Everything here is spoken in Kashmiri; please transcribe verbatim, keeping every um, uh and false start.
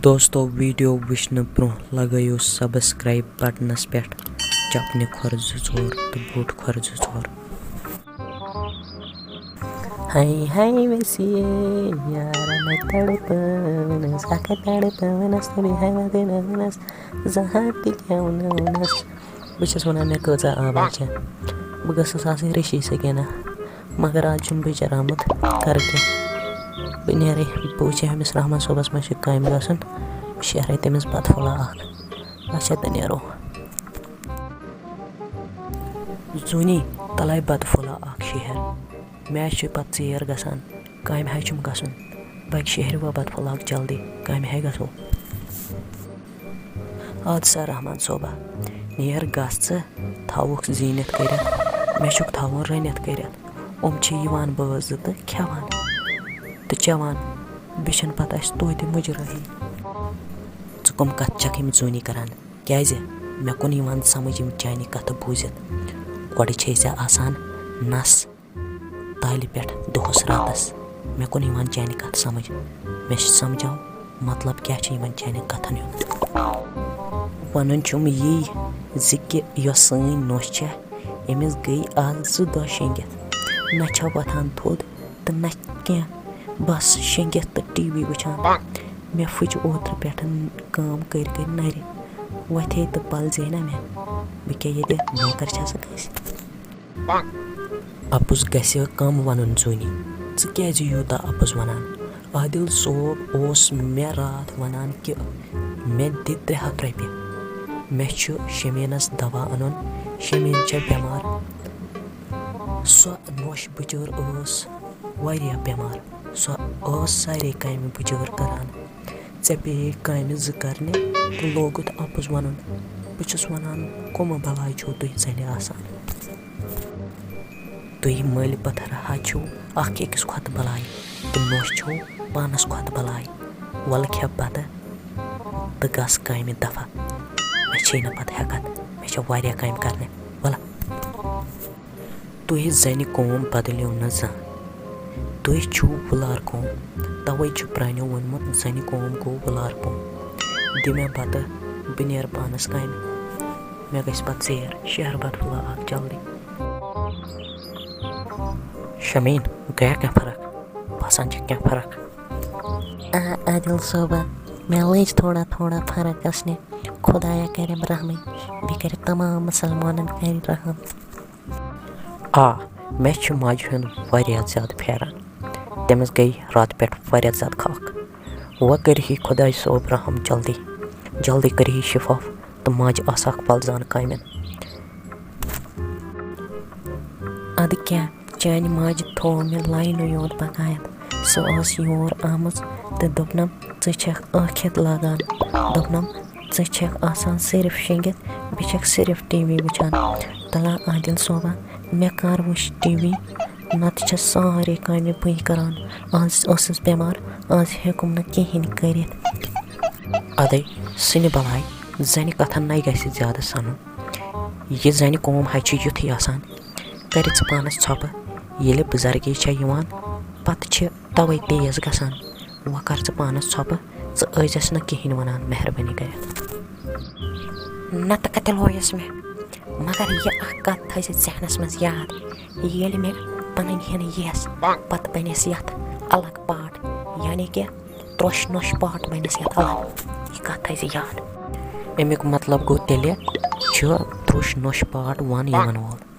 دوستو، ویڈیو وٕچھنہٕ برونٛہہ لگٲیِو subscribe بٹنس پٮ۪ٹھ چپنہِ کھۄر زٕ ژور تہٕ بوٗٹہٕ کھۄر زٕ ژور۔ ہاے ہاے ویسیے، یارن تڑپٲونس، اکھ تڑپٲونس تہٕ بیٚیہِ ہاے وَدٕنٲونس، زہر تہِ گٮ۪ونٲونس۔ بہٕ چھَس وَنان، مےٚ کۭژاہ آواز چھےٚ، بہٕ گٔژھٕس آسٕنۍ ریشی سکیٖنہ، مگر آز چھُم بِچار آمُت، کَرٕ کیٛاہ؟ بہٕ نیرے، بہٕ وٕچھے أمِس رحمان صٲبَس ما چھُ کامہِ گژھُن، بہٕ شیرے تٔمِس بَتہٕ پھوٚلہ اَکھ۔ اچھا، تہٕ نیرو۔ زوٗنی، تَلے بَتہٕ پھوٚلہ اَکھ شیہر، مےٚ چھُ پَتہٕ ژیر گژھان۔ کامہِ ہاے چھُم گژھُن۔ بہٕ شیہرِ وۄنۍ بَتہٕ پھوٚلہ اَکھ جلدی، کامہِ ہاے گژھو۔ اَدٕ سا رحمان صٲبہ، نیر گژھ ژٕ، تھاوُکھ زیٖنِتھ کٔرِتھ، مےٚ چھُکھ تھاوُن رٔنِتھ کٔرِتھ۔ یِم چھِ یِوان بٲژ زٕ تہٕ کھٮ۪وان تہٕ چٮ۪وان، بیٚیہِ چھَنہٕ پَتہٕ اَسہِ توتہِ مُجرٲہی۔ ژٕ کٕم کَتھٕ چھَکھ یِم زوٗنی کَران؟ کیٛازِ؟ مےٚ کُن یِوان سَمٕجھ یِم چانہِ کَتھٕ بوٗزِتھ۔ گۄڈٕ چھے ژےٚ آسان نَس تالہِ پٮ۪ٹھ دۄہَس راتَس۔ مےٚ کُن یِوان چانہِ کَتھٕ سَمٕجھ۔ مےٚ چھِ سَمجھاو مطلب کیٛاہ چھُ یِمَن چانٮ۪ن کَتھَن ہُنٛد۔ وَنُن چھُم یی زِ کہِ یۄس سٲنۍ نوٚش چھےٚ، أمِس گٔے آز زٕ دۄہ شیٚنٛگِتھ۔ نہ چھےٚ وۄتھان تھوٚد تہٕ نہ کینٛہہ، بَس شیٚنٛگِتھ تہٕ ٹی وی وٕچھان۔ مےٚ پھٕچ اوترٕ پٮ۪ٹھ کٲم کٔرۍ کٔرۍ نَرِ، وۄتھے تہٕ پَلزے نہ مےٚ۔ بہٕ کیٛاہ ییٚتہِ نوکَر چھَسا کٲنٛسہِ؟ اَپُز گژھِ کم وَنُن زوٗنی، ژٕ کیٛازِ یوٗتاہ اَپُز وَنان؟ عادل صٲب اوس مےٚ راتھ وَنان کہِ مےٚ دِ ترٛےٚ ہَتھ رۄپیہِ، مےٚ چھُ شمیٖنَس دوا اَنُن، شمیٖن چھےٚ بٮ۪مار۔ سۄ نوٚش بِچٲر ٲس واریاہ بٮ۪مار، سۄ ٲس سارے کامہِ بِچٲر کَران۔ ژےٚ پیٚیہِ کامہِ زٕ کرنہِ تہٕ لوگُتھ اَپُز وَنُن۔ بہٕ چھُس وَنان، کٕمہٕ بَلاے چھِو تُہۍ زَنہِ آسان؟ تُہۍ مٔلۍ پَتھر ہا چھِو، اکھ أکِس کھۄتہٕ بَلاے، تہٕ نوٚش چھِو پانَس کھۄتہٕ بَلاے۔ وَلہٕ کھےٚ بَتہٕ تہٕ گژھ کامہِ دفعہ۔ مےٚ چھے نہٕ پَتہٕ ہٮ۪کَتھ، مےٚ چھےٚ واریاہ کامہِ کرنہِ۔ وَلہٕ۔ تُہۍ زَنہِ قوم بدلیو نہٕ زانٛہہ۔ تُہۍ چھِو وُلار قوم۔ توے چھُ پرٛانیو ووٚنمُت، زَنہِ قوم گوٚو وُلار قوم۔ دِ مےٚ بَتہٕ، بہٕ نیرٕ پانَس کامہِ۔ مےٚ گژھِ پَتہٕ ژیر، شہر بَتہٕ پھوٚلہ اَکھ جلدی۔ شمیٖن، گٔیا کینٛہہ فرق؟ باسان چھِ کینٛہہ فرق؟ آ، عادل صٲبہ، مےٚ لٔج تھوڑا تھوڑا فرق گژھنہِ۔ خۄدایا کَرٮ۪م رحمٕے، بیٚیہِ کَرِ تمام مُسلمانَن کَرِ رحم۔ آ، مےٚ چھُ ماجہِ ہُنٛد واریاہ زیادٕ پھیران۔ تٔمِس گٔے راتہٕ پٮ۪ٹھ واریاہ زیادٕ خاکھ۔ وۄنۍ کٔرِہی خۄداے صٲب رحم جلدی، جلدی کٔرِہی شفاف تہٕ ماجہِ آسہٕ ہاکھ پَلزان کامٮ۪ن۔ اَدٕ کیٛاہ، چانہِ ماجہِ تھوو مےٚ لاینہٕ یوت پَکایَتھ۔ سۄ ٲس یور آمٕژ تہٕ دوٚپنَم، "ژٕ چھَکھ ٲکھِتھ لاگان؟" دوٚپنَم، "ژٕ چھَکھ آسان صرف شیٚنٛگِتھ، بیٚیہِ چھَکھ صرف ٹی وی وٕچھان۔" تَلہ عادل صٲبہ، مےٚ کَر وٕچھ ٹی وی؟ نَتہٕ چھَس سارے کامہِ بٕے کَران۔ آز ٲسٕس بٮ۪مار، آز ہیوٚکُم نہٕ کِہیٖنۍ کٔرِتھ۔ اَدَے، سٕنہِ بَلاے، زَنہِ کَتھَن نَے گژھِ زیادٕ سَنُن۔ یہِ زَنہِ قوم ہا چھِ یُتھُے آسان، کَرِ ژٕ پانَس ژھۄپہٕ۔ ییٚلہِ بُزرگی چھےٚ یِوان، پَتہٕ چھِ تَوَے تیز گژھان۔ وۄنۍ کَر ژٕ پانَس ژھۄپہٕ، ژٕ ٲسۍزٮ۪س نہٕ کِہیٖنۍ وَنان، مہربٲنی کٔرِتھ۔ نَتہٕ کَتہِ لویَس مےٚ، مگر یہِ اَکھ کَتھ تھٲیزِ ذہنَس منٛز یاد، ییٚلہِ مےٚ پَنٕنۍ ہٮ۪نہٕ یِیَس، پَتہٕ بَنٮ۪س یَتھ الگ پاٹ، یعنی کہِ ترٛوٚش نوٚش پاٹ بَنٮ۪س یَتھ الگ۔ یہِ کَتھ تھٲیزِ یاد۔ اَمیُک مطلب گوٚو، تیٚلہِ چھُ ترٛوٚش نوٚش پاٹ وَن یِوَن وول۔